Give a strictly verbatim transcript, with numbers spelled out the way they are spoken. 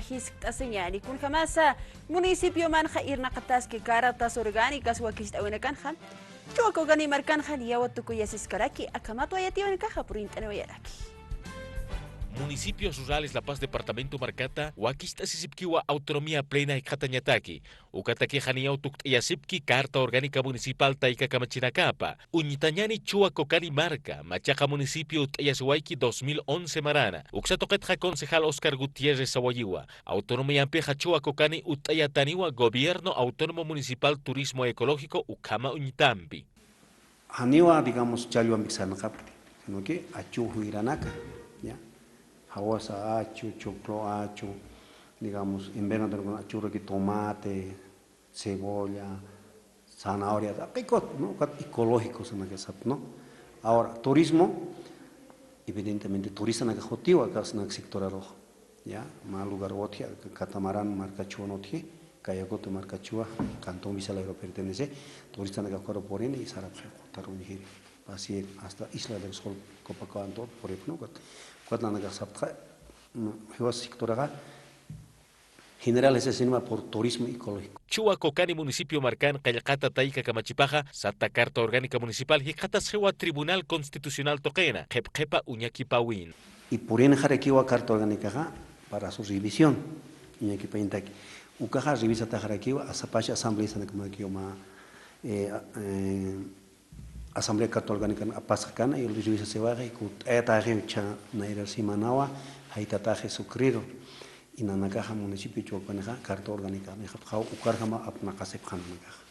Jiskt'asiñäni kunjamasa municipiomanxa irnaqataski cartas orgánicas wakicht'äwinakanxa, Chuwa Cocani markanxa niyaw tukuyasiskaraki, akhamat wayatiyäwinakaxa purint'aniwayaraki. Municipios rurales La Paz departamento markata wakicht'asisipkiwa autonomía plena jikxatañataki, ukatakixa niyaw tukt'ayasipki carta orgánica municipal tayka kamachinakapa. Uñtañäni Chuwa Cocani marka, machaqa municipio utt'ayasiwayki dos mil once marana. Uksa tuqitxa concejal Oscar Gutiérrez sawayiwa, autonomiampixa Chuwa Cocani utt'ayataniwa gobierno autónomo municipal turismo ecológico ukhama uñtampi. Janiwa, digamos, challwampik sarnaqapkti, sino que achu juyranaka, ¿ya? Jawasa achu, choclo achu, digamos, invernadorkuna achuraki tomate, cebolla, zanahoria, taqi kot, ¿no? Ukat ecológico sanaka sat, ¿no? Ahora, turismo, evidentemente, turistanaka jutiwa, aka sanak sectorarux, ¿ya? Mä lugar utji, aka Catamarán markachuwan utji, Cayacuta markachuwa, cantón Vizalagro pertenece, turistanaka ukaru purini, sarapxi, qutar uñjiri, pasir, hasta Isla del Sol, Copacabana, todo puripxi, ¿no? Ukat, ukat nanakax sapxta, mm, jiwas sectoraxa, general ese cinema por turismo ecológico. Chuwa Cocani municipio markan qillqata tayka kamachipaxa, sata carta orgánica municipal jikxatasxiwa Tribunal Constitucional tuqina, qhip qhipa uñakipäwin. Y purinxarakiwa carta orgánicaxa para su revisión, uñakipañataki. Ukaxa revisataxarakiwa, asapach asamblea sanakamakiwa mä, eh, eh, Asamblea Carta Orgánica apasxakana, y revisasiwaxi, kutt'ayataxi ucha nayrar semanawa, jaytataxi sucriro. Y nanakaxa municipio Chuwa Cocanixa carta orgánica, nixapxaw ukarjama apnaqasipxä nanakaxa.